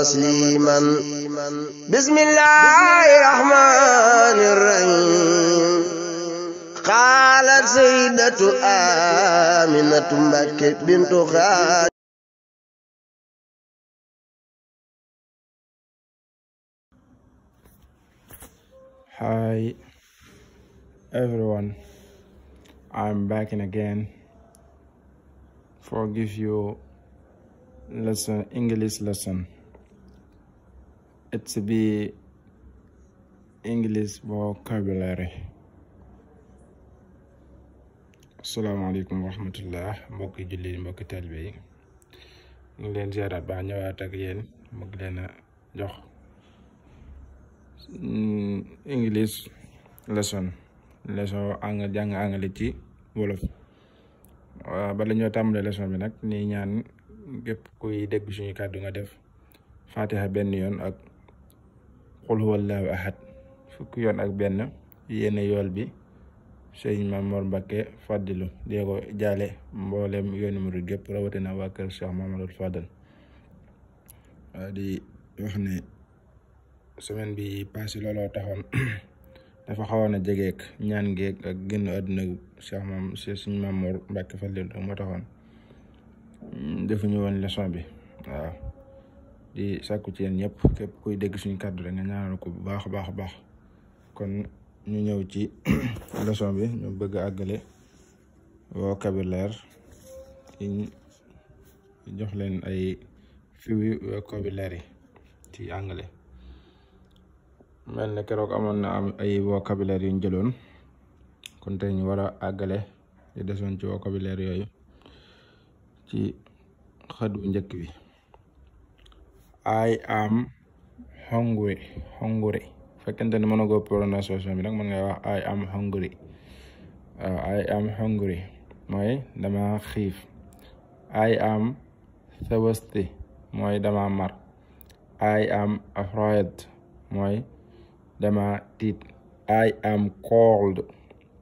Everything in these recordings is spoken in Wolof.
تسليما بسم الله الرحمن الرحيم قالت سيدة آمنة مكة بنت خالد. Hi everyone, I'm back in again for give you English lesson. It's be English vocabulary. Assalamualaikum warahmatullah, mbokki julli mbokki talibé yi ñu ngi leen ziarat ba ñëwaat ak yéen bëgg leen jox English lesson jàng anglais ci wolof. Bala ñoo tàmbale lesson bi nag ni ñaan képp kuy dégg suñu kàddu nga def fatiha benn yoon ak qul huwallahu ahad fukki yoon ak benn yéene yool bi sëñ Mamor Mbacké Fadilu dee ko jaale mboolem yoonu murid gépp rawatina waa kër Cheikh Mamadou Fadal. Di wax ne semaine bi passé looloo taxoon dafa xawoon a jegeek ñaan geek ak génn àdduna sëñ Mamor Mbacké Fadilu moo taxoon defuñu woon leçon bi. waaw di sàkku ci yéen ñëpp képp kuy dégg suñu kàddu rek nga ñaanal ko bu baax a baax kon ñu ñëw ci leçon bi. ñu bëgg a àggale vocabulaire yi jox leen ay fiwi vocabulaire yi ci anglais. mel ne keroog amoon na am ay vocabulaire yu ñu jëloon kon tey ñu war a àggale di desoon ci vocabulaire yooyu ci xët bu njëkk bi. I am hungry fekkente ne mën a go prononciation bi nag mën ngay wax I am hungry. I am hungry mooy dama xiif. I am thirsty mooy dama mar. I am afraid mooy dama tiit. I am cold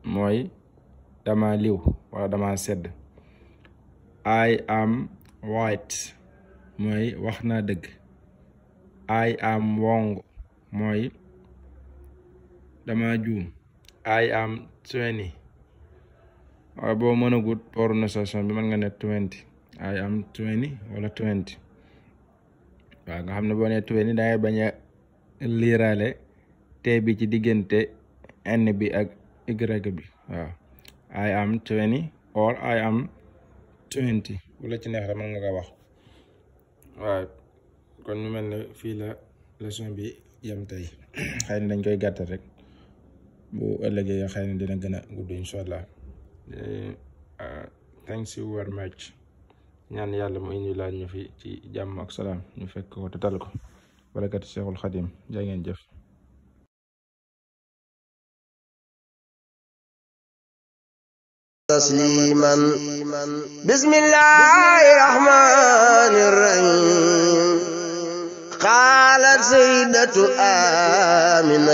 mooy dama liw wala dama sedd. I am right mooy wax naa dëgg. I am wrong mooy dama juum. I am 20 waaye boo mën a gut prononciation bi mën nga ne 20. I am 20 wala 20. waaw nga xam ne boo ne 20 dangay bañ a liiraale te bi ci diggante n bi ak y bi. waaw I am 20 or I am 20 wala ci neex rek mën nga ko wax. waaw kon ñu mel ne fii la leçon bi yem tey xëy na dañ koy gàttal rek bu ëllëgee xëy na dina gën a gudd incha allah. Thanks you very much. ñaan yàlla mu indi laaj ñu fi ci jàmm ak salaam ñu fekk ko te tal ko barakati Cheikhul Khadim. jaa ngeen jëf. تسليما بسم الله الرحمن الرحيم قالت سيدة آمنة